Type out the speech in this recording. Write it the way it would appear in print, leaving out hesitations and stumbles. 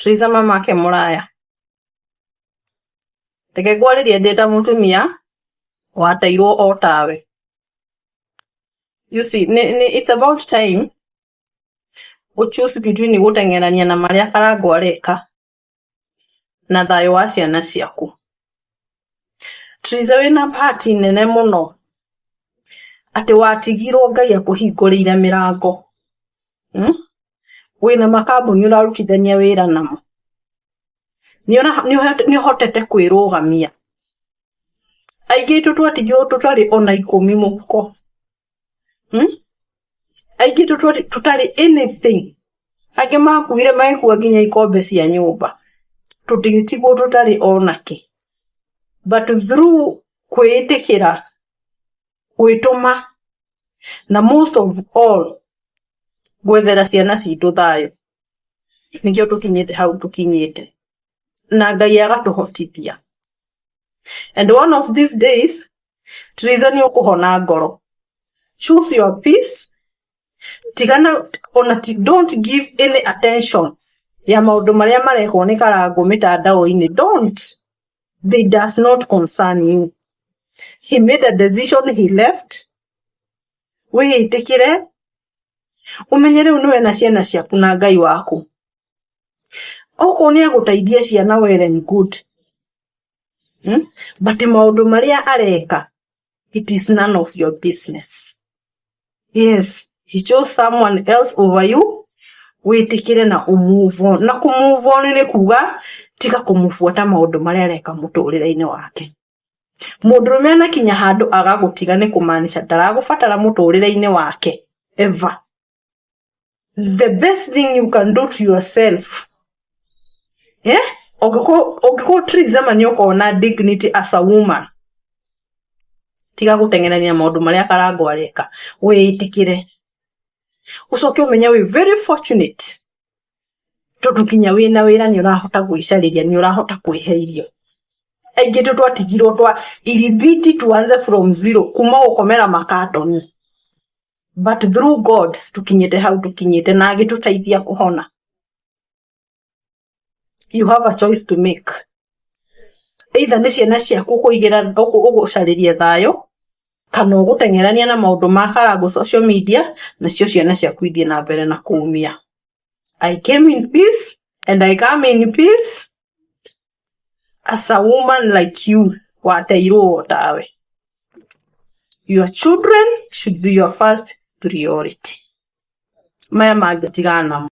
Triza mamake mũraya. Reke ngwarĩrie ndĩ ta mũtumia wateirwo o tawe. You see, nĩ, it's about time ũ choose between gũteng'erania na marĩa Karangũ areka na thayũ wa ciana ciaku. Triza wĩna bahati nene mũno atĩ watigirwo Ngai akũhingũrĩire mĩrango. Wĩna makambuni ũrarutithania wĩra namo. Nĩ ũhotete kwĩrũgamia. Aingĩ aitũ twatigirwo tũtarĩ ona 10 mũhuko. Aingĩ aitũ tũtarĩ anything. Angĩ makuire magĩkua nginya ikombe cia nyũmba. Tũtigĩtigwo tũtarĩ ona kĩ. But through kwĩĩtĩkĩra, gwĩtũma na most of all gwethera ciana citũ thayũ, nĩkĩo tũkinyĩte hau tũkinyĩte. Na Ngai agatũhotithia. And one of these days, Triza, nĩ ũkũhona ngoro. Choose your peace. Tigana ona ti, don't give any attention ya maũndũ marĩa marekwo nĩ Karangũ mĩtandao-inĩ. Don't. They does not concern you. He made a decision, he left. Wĩĩtĩkĩre, ũmenye rĩu nĩwe na ciana ciaku na Ngai waku. Okorwo nĩ agũteithia ciana, well and good. But maũndũ marĩa areka, it is none of your business. Yes, he chose someone else over you. Wĩtĩkĩre na ũ move on. Na kũ move on nĩ kuga tiga kũmũbuata maũndũ marĩa areka mũtũrĩre-inĩ wake. Mũndũrũme anakinya handũ agagũtiga nĩ kũmaanisha ndaragũbatara mũtũrĩre-inĩ wake ever. The best thing you can do to yourself, yeah? Ũngĩkorwo Triza ma nĩ ũkorwo na dignity as a woman, tiga gũteng'erania maũndũ marĩa Karangũ areka. Wĩĩtĩkĩre, ũcoke ũmenye wĩ very fortunate tondũ nginya wĩna wĩra nĩ ũrahota gwĩcarĩria, nĩ ũrahota kwĩhe irio. Aingĩ tũ twatigirwo twa ilibidi tuanze from zero, kuma gũkomera makatoni, but through God tũkinyĩte hau tũkinyĩte na agĩtũteithia kũhona. You have a choice to make: either nĩ ciana ciaku ũkũigĩra ũgũcarĩria thayũ, kana ũgũteng'erania na maũndũ ma Karangũ social media, nacio ciana ciaku ithiĩ na mbere na kũumia. I came in peace and I come in peace as a woman like you wateirwo o tawe. Your children should be your first priority. Maya mangĩ tigana namo.